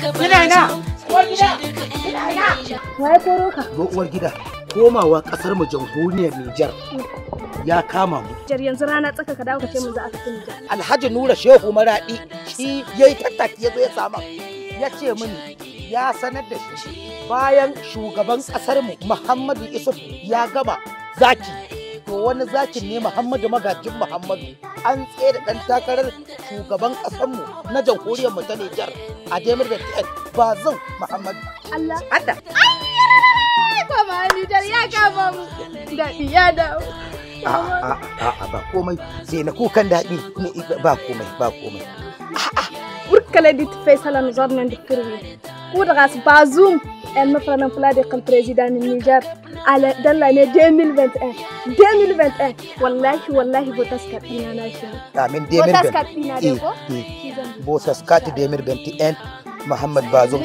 Ina ina. Uwar gida. Ina ina. Waye koro ka? Zo uwar gida. Komawa kasar mu jamhuriyar Nijar ya kama mu. Jar yanzu rana tsaka ka dawo ka ce mu za a tafi Nijar. Alhaji Nura Shehu Maradi shi yayi tattaki yazo ya sama. Ya ce mini ya sanar da shi bayan shugaban kasar mu Muhammadu Isuf ya gama zaki. To wani zakin ne Muhammadu magajin Muhammadu an tsere dan takarar shugaban kasar mu na jamhuriyar mu ta Nijar a 2021 Bazum Muhammadu. Allah. Allah. Koma Nijar ya kama mu. Daɗi ya dawo. A'a ba komai sai na kukan daɗi ba komai ba komai. Urkale dit Faisal Nzornan di Kirwi. Kudras Bazoum el mafranan fulade kal président Niger ala dans l'année 2021 2021 wallahi wallahi votas card ina na shi. Amin. Votas card ina dai ko? Votas card 2021 Muhammad Bazoum.